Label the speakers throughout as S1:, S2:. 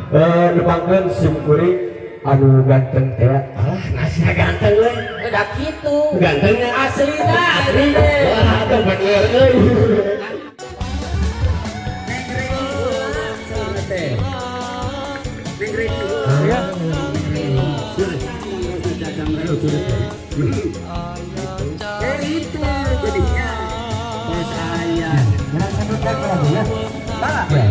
S1: Nepangkeun sim kuring anu ganteng teh. Alah, nasiha ganteng we.
S2: Udah gitu.
S1: Gantengnya
S2: Aslina.
S1: Asli. Wah, teu bener euy.
S2: Neng Reni heula teh. Neng Reni heula.
S1: Ya.
S2: Neng Reni. Eh, itu jadinya. Pas aya. Bah.
S1: Ya.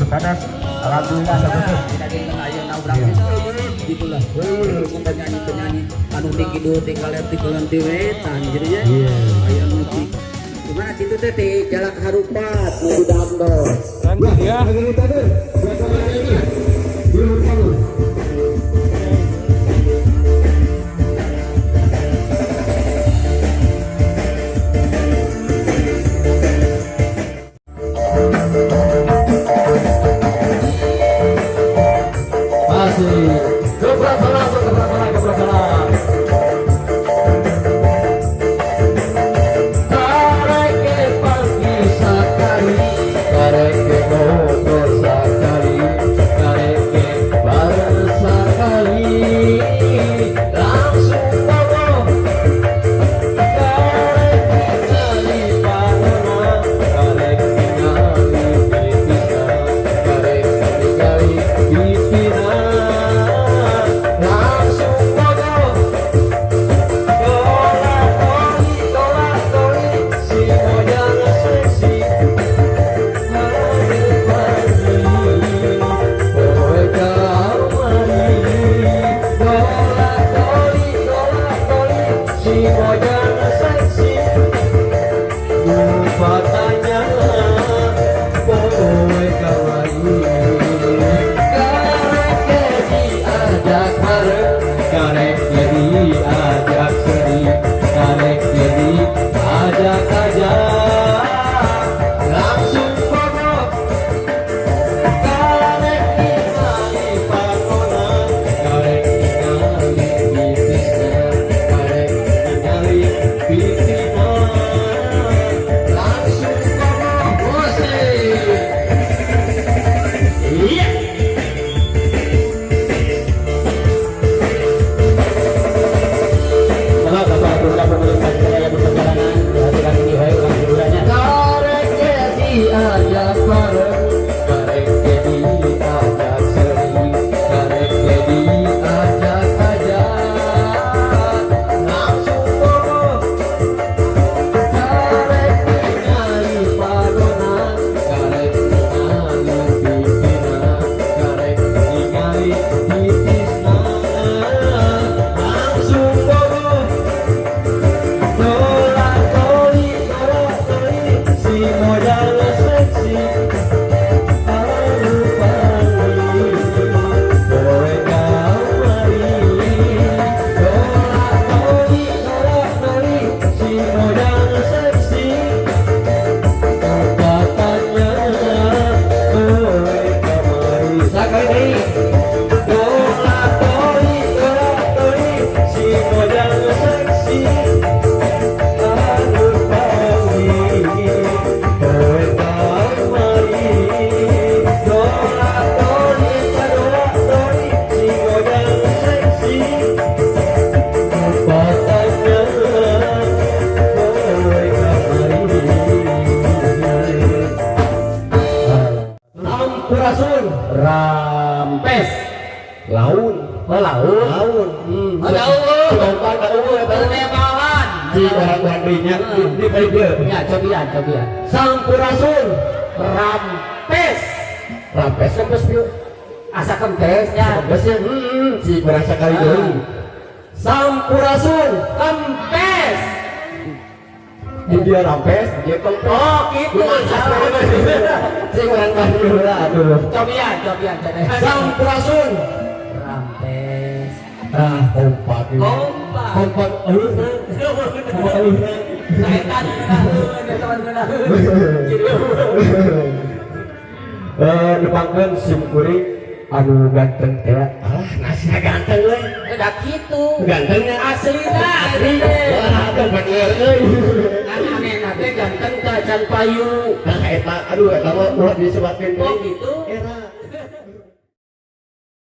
S1: Supados alhamdulillah satu.
S2: Tidak dinten ayeuna urang gitulah. Penyanyi-penyanyi anu ti kidul, ti kaler, ti kulon, ti wetan gitu ya.
S1: Iya.
S2: Aya nu ti gimana kitu teh, ti Jalak Harupat nu Damdo.
S1: Ya, tadi. Masih gebrak salah, gebrak salah, gebrak salah. Kareke pagi sekali, kareke motor sekali, kareke bareng sekali, langsung bawa. Kareke kali panona, kareke ngali pipisna, kareke ningali pipina, langsung bawa. Dola doli, dola doli, si mojang seksi. Hadir pagi, poe kamari. Dola doli, dola doli, si mojang seksi. Rupanya poe kamari. Karek diajak bareng, karek diajak sedih, karek diajak aja, langsung bobo. Karek ningali panona, karek ningali pipisna, karek ningali pipina, langsung bobo. Musik. Iya.
S3: Maka Bapak Abdullah pemerintah saya berperjalanan perhatikan ini baik ulang hiburannya.
S1: Karek diajak bareng, karek diajak seri, karek diajak aja, langsung bobo. Karek ningali panona, karek ningali pipina, karek ningali pipisna, langsung bobo. Dola doli, dola doli, si modal seksi. Anu pangi, poe kamari. Dola doli, dola doli, si modal seksi. Katanya poe kamari. Sakali deui. Dola doli, dola doli, si modal seksi. Anu pangi, poe kamari. Dola doli, dola doli, si modal seksi. Katanya poe kamari. Sampurasun.
S3: Rampes.
S1: Laun.
S3: Oh, laun.
S1: Laun.
S2: Ada eueuh.
S1: Lompat ka eueuh eta.
S2: Bernebalan.
S1: Di orang dinya di balik dieu.
S3: Ya, cobian, cobian.
S1: Sampurasun.
S3: Rampes.
S1: Rampes kempes dieu.
S3: Asa kempes ya.
S1: Kempes ya. Si kurang sekali deui. Sampurasun.
S3: Kempes.
S1: Di dia rampes, dia kempes.
S3: Oh, gitu.
S1: Si kurang kali heula aduh.
S3: Cobian, cobian, cobian.
S1: Sampurasun.
S3: Rampes.
S1: Ah, kompak.
S2: Kompak.
S1: Kompak eueuhna. Kompak eueuhna.
S2: Setan ngeunaheun, eta mah ngeunaheun. Gitu.
S1: Nepangkeun sim kuring anu ganteng teh. Alah, nasiha ganteng we.
S2: Udah gitu.
S1: Gantengnya
S2: Aslina.
S1: Asli. Wah, teu bener euy.
S3: Kan aneh teh ganteng teh can payu.
S1: Nah, eta aduh eta mah ulah disebatkeun
S2: Oh
S1: deui.
S2: gitu.
S1: Era.